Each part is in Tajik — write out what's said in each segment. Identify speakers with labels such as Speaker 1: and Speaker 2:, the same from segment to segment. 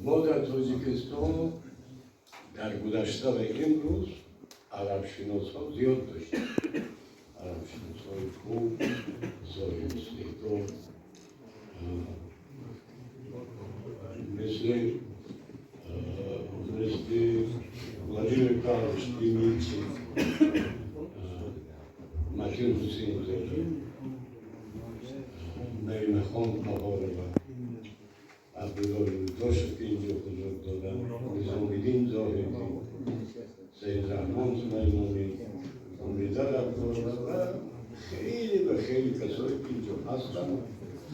Speaker 1: Мо дар Тоҷикистон дар гузашта ва имрӯз арабшиносҳо зиёд доштем, арабшиносҳои хуб, соҳиби истеъдод, мисли Владимир Павлович Димитрий, Матин Ҳусейнзода, Наимахон Баҳорова, Абдулло Юлдошев, ки инҷо ҳузур доранд, Низомиддин Зоҳидӣ, Саид Раҳмон Сулаймонӣ, Умида Ғафурова ва хеле ва хеле касое, ки инҷо ҳастанд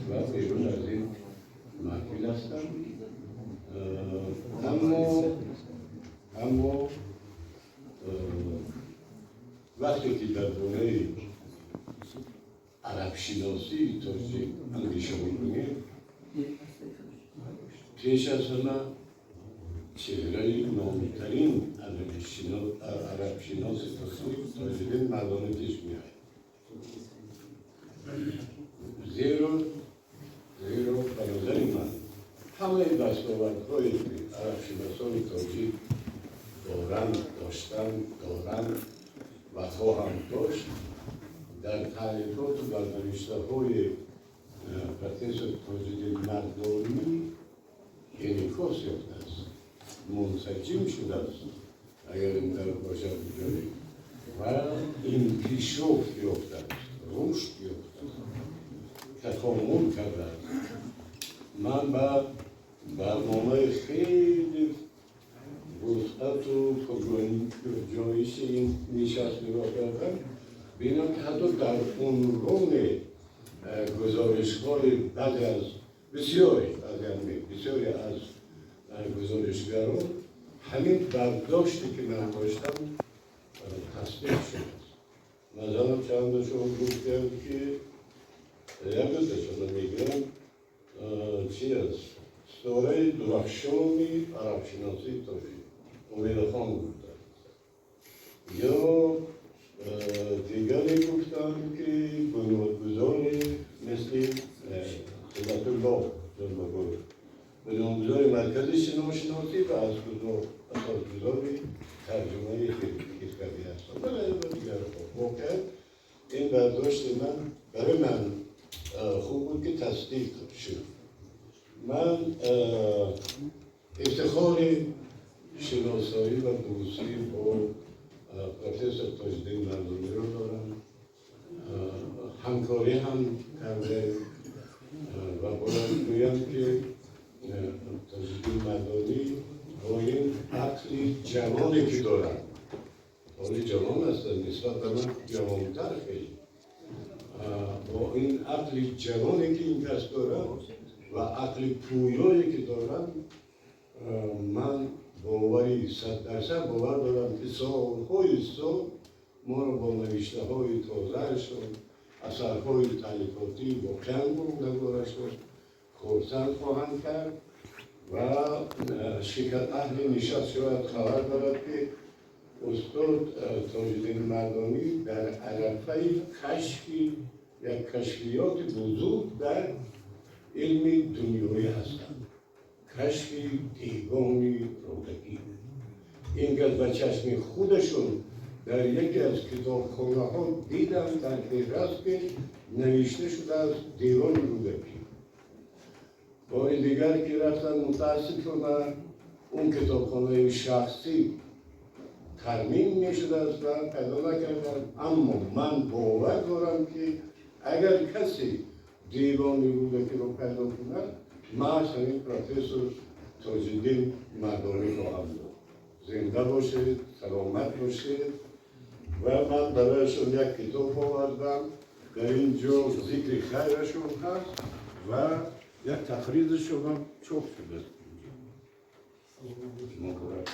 Speaker 1: ва берун аз ин маҳфил ҳастанд. Аммо вақте ки дар бораи арабшиносии тоҷик андеша мекунем, пеш аз ҳама чеҳраи номитарин арабшиноси тоҷик Тоҷиддин Мардонӣ пеш меояд. Зеро ба назари ман ҳамаи дастовардҳое, ки арабшиносони тоҷик доранд, доштанд, доранд ва хоҳанд дошт, дар таълифоту дар навиштаҳои профессор Тоҷиддин Мардонӣ инъикос ёфтааст, мунсаҷим шудааст, агар ин дар бошад ҷое, ва инкишоф ёфтааст, рушд ёфтааст, такомул кардааст. Ман ба барномаи хеле вусъату пурҷоиши ин нишаст нигоҳ кардам, бинам, ки ҳатто дар унвони гузоришҳои баъзе аз бисёре, бисёре аз гузоришгарон ҳамин бардоште, ки ман доштам, тасдиқ шудааст. Масалан, чандашон гуфтанд, ки як дуташона мегӯям, чи аст, ситораи дурахшони арабшиносии тоҷик Умедахон гуфтанд, ё дигаре гуфтанд, ки бунёдгузори, мисли Ҳибатулло Зулмагуров, бунёдгузори Маркази синошиносӣ ва асосгузори тарҷумаи хиркавӣ ҳастанд ва дигарҳо. Воқеан ин бардошти ман барои ман хуб буд, ки тасдиқ шуд. Ман ифтихори шиносоӣ ва дӯстӣ бо профессор Тоҷиддин Мардониро дорам. Ҳамкорӣ ҳам кардем ва бояд гӯям, ки Тоҷиддин Мардонӣ бо ин ақли ҷавоне, ки дорад, ҳоли ҷавон ҳастанд, нисбат ба ман ҷавонтар хеле, бо ин ақли ҷавоне, ки ин кас дорад, ва ақли пӯёе, ки дорад, ман бовари 100% бовар дорам, ки солҳои сол моро бо навиштаҳои тозаашон, асарҳои таълифотӣ воқеан мондагорашон хурсанд хоҳанд кард. Ва ширкат аҳли нишаст шояд хабар дорад, ки устод Тоҷиддин Мардонӣ дар арафаи кашфи як кашфиёти бузург дар илми дунёӣ ҳастанд, кашфи Девони Рӯдакӣ. Ин кас ба чашми худашон дар яке аз китобхонаҳо диданд дар феҳрист, ки навишта шудааст Девони Рӯдакӣ. Бори дигар ки рафтанд, мутаассифона, он китобхонаи шахсӣ тармим мешудааст ва пайдо накарданд. Аммо ман бовар дорам, ки агар касе Девони Рӯдакиро пайдо кунад, маҳз ҳамин профессор Тоҷиддин Мардонӣ хоҳад буд. Зинда бошед, саломат бошед. Ва ман барояшон як китоб овардам, дар ин ҷо зикри хайрашон ҳаст ва як тақризашон ҳам чоп шудааст. Муборак.